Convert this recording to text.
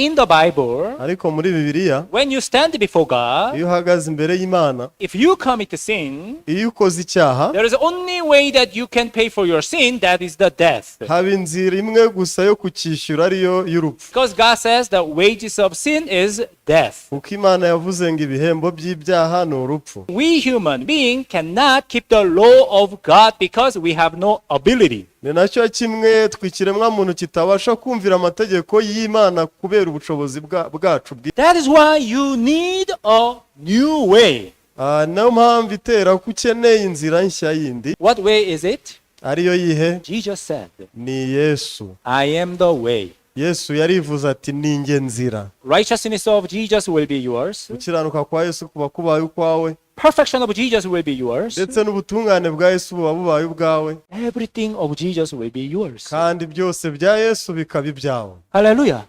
in the Bible, Ariko muri Bibiliya, when you stand before God, iyo uhagaze imbere y'Imana, if you commit sin, iyo ukoze icyaha, there is only way that you can pay for your sin, that is the death. Haba inzira imwe gusa yo kucyishyura, ariyo y'urupfu. Because God says the wages of sin is death. Kuko Imana yavuze ngo ibihembo by'ibyaha ni urupfu. We human being cannot keep the law of God because we have no ability. Ni nacyo kimwe twe ikiremwamuntu kitabasha kumvira amategeko y'Imana kubera ubushobozi bwacu That is why you need a new way. Ah, niyo mpamvu itera ko ukeneye inzira nshya yindi. What way is it? Ariyo yihe? Jesus said, Ni Yesu. "I am the way." Yesu yarivuze ati: "Ninjye nzira." Righteousness of Jesus will be yours. Gukiranuka kwa Yesu kuba kubaye ukwawe. Perfection of Jesus will be yours. Ndetse n'ubutungane bwa Yesu buba bubaye ubwawe. Everything of Jesus will be yours. Kandi byose bya Yesu bikaba ibyawe. Hallelujah.